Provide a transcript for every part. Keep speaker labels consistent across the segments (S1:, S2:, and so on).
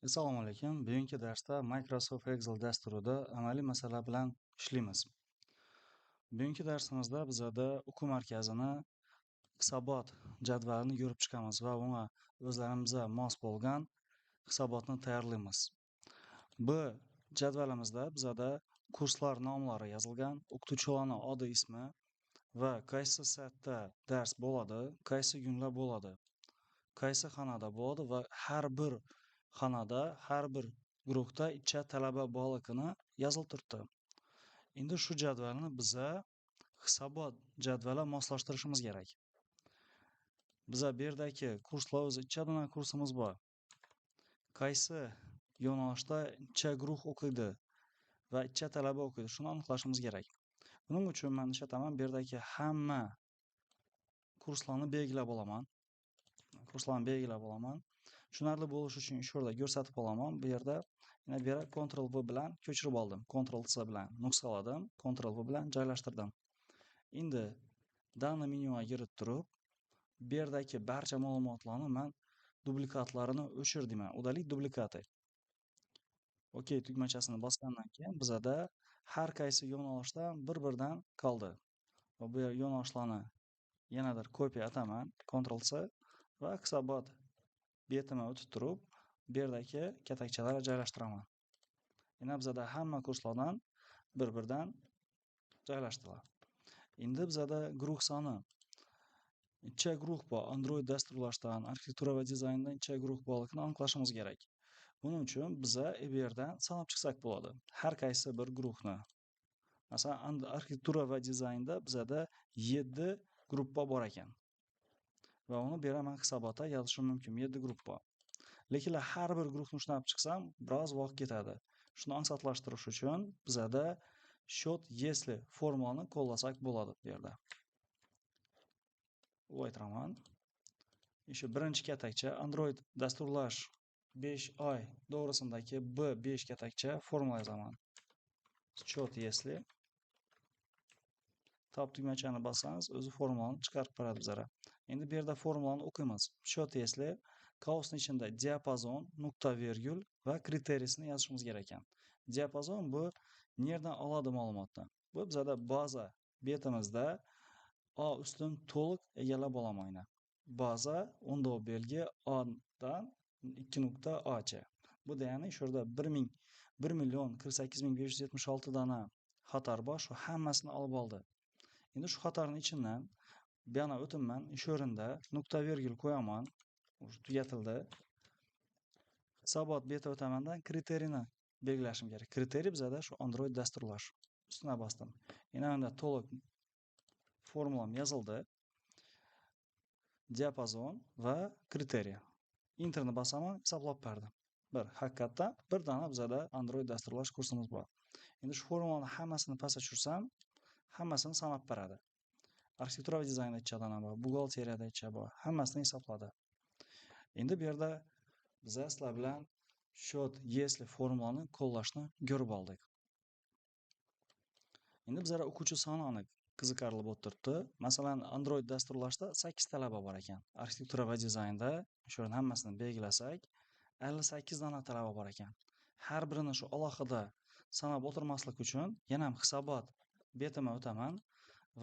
S1: Assalomu alaykum. Bugungi darsda Microsoft Excel dasturida amaliy masala bilan ishlaymiz. Bugungi darsimizda bizada o'quv markazini hisobot jadvalini ko'rib chiqamiz va unga o'zlarimizga mos bo'lgan hisobotni tayyorlaymiz. Bu jadvalimizda bizada kurslar nomlari yozilgan, o'qituvchilarning odi ismi va qaysi soatda dars bo'ladi, qaysi kunlar bo'ladi, qaysi xonada bo'ladi va har bir xonada, har bir guruhda necha talaba borligini yozilib turibdi. Endi shu jadvalni biza hisobot jadvali moslashtirishimiz kerak. Biza bu yerdagi kurslar, o'zi necha dona kursimiz bor. Qaysi yo'nalishda necha guruh o'qiydi va necha talaba o'qiydi, shuni aniqlashimiz kerak. Buning uchun men ishlataman, bu yerdagi hamma kurslarni belgilab olaman. Kurslarni belgilab olaman. Tushunarli bo'lishi uchun shu yerda ko'rsatib olaman. Bu yerda yana bu yerga Ctrl V bilan ko'chirib oldim. Ctrl C bilan nusxaladim, Ctrl V bilan joylashtirdim. Endi данный menyuga kirib turib, bu yerdagi barcha ma'lumotlarni men dublikatlarini o'chir deyman. Удалить дубликаты. OK tugmachasini bosgandan keyin bizada har qaysi yo'nalishdan bir-birdan qoldi. Va bu yo'nalishlarni yanadir kopiya ataman, Ctrl C va hisobot betima o'tib turib, bu yerdagi katakchalarni joylashtiraman. Yana bizada hamma kurslardan bir-birdan joylashtiriladi. Endi bizada guruh soni, necha guruh bor, Android dasturlashdan, arxitektura va dizayndan necha guruh borligini aniqlashimiz kerak. Buning uchun biza bu yerdan sanab chiqsak bo'ladi har qaysi bir guruhni. Masalan, arxitektura va dizaynda bizada 7 gruppa bor ekan. Va uni bu yerga men hisobotda yozishim mumkin, 7 gruppa. Lekin har bir guruhni ushlab chiqsam, biroz vaqt ketadi. Shuni osonlashtirish uchun bizada счет если formulani qo'llasak bo'ladi bu yerda. Ulg'aytiraman. Shu birinchi katakcha Android dasturlash 5 oy to'g'risindagi B5 katakcha formula yozaman. Счет если Tab tugmachani bossangiz, o'zi formulani chiqarib beradi bizlarga. Endi bu yerda formulani o'qiymiz. Счет если qavsning ichida diapazon, nuqta vergul va kriteriyasini yozishimiz kerak ekan. Diapazon bu nerdan oladi ma'lumotni? Bu bizada baza betimizda A ustun to'liq egallab olaman aynan. Baza o'ndov belgi A dan 2 nuqta A cha. Bu degani shu yerda 1000 1 048 576 dona xatar bor, shu hammasini olib oldi. Endi shu xatarning ichidan buyog'ini o'tibman, shu o'rinda nuqta vergul qo'yaman. Уже tugatildi. Hisobot beti o'tamandan kriteriyni belgilashim kerak. Kriteriy bizada shu Android dasturlash. Ustuna bosdim. Yana unda to'liq formulam yozildi. Diapazon va kriteriya. Enterni bosaman, hisoblab berdi. Bir, haqiqatdan bir dona bizada Android dasturlash kursimiz bor. Endi shu formulani hammasini pastga tushirsam, hammasini sanab beradi. Arxitektura va dizaynda necha dona bor, buxgalteriyada necha bor, hammasini hisobladi. Endi bu yerda biza sizlar bilan счет если formulani qo'llashni ko'rib oldik. Endi bizlar o'quvchi soni aniq qiziqarli bo'lib turibdi. Masalan, Android dasturlashda 8 talaba bor ekan. Arxitektura va dizaynda shularning hammasini belgilasak, 58 dona talaba bor ekan. Har birini shu alohida sanab o'tirmaslik uchun yana ham hisobot betima o'taman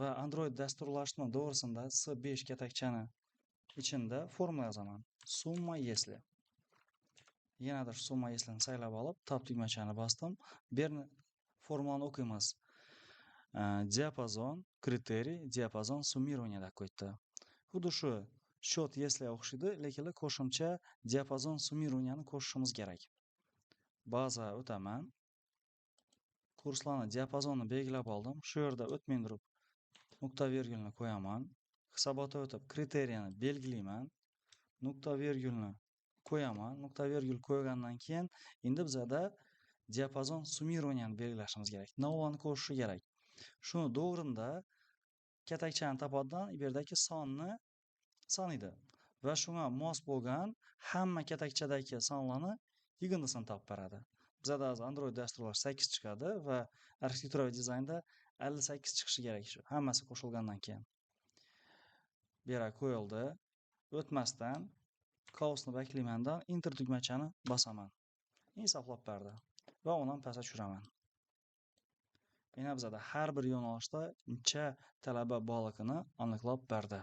S1: va Android dasturlashni to'g'risida C5 katakchani ichinda formula yozaman. Summa если. Yanada shu summa если ni saylab olib, Tab tugmachani bosdim. Bu yerni formulani o'qiymiz. Diapazon, kriteriy, diapazon суммирования deb qo'yibdi. Xuddi shu счет если o'xshaydi, lekin qo'shimcha diapazon суммирования ni qo'shishimiz kerak. Baza o'taman. Kurslarni diapazonni belgilab oldim. Shu yerda o'tmay turib nuqta vergulni qo'yaman. Hisobotga o'tib kriteriyani belgilayman. Nuqta vergulni qo'yaman. Nuqta vergul qo'ygandan keyin endi bizada diapazon суммирования ni belgilashimiz kerak. Navoni qo'shishi kerak. Shuni to'g'rimda katakchani topadidan bu yerdagi sonni sanaydi va shunga mos bo'lgan hamma katakchadagi sonlarni yig'indisini topib beradi. Bizada hozir Android dasturlash 8 chiqadi va arxitektura va dizaynda 58 chiqishi kerak shu hammasi qo'shilgandan keyin. Bu yerga qo'yildi. O'tmasdan qavsni baklaymandan Enter tugmachani bosaman. Hisoblab berdi. Va undan pastga tushiraman. Yana bizada har bir yo'nalishda necha talaba borligini aniqlab berdi.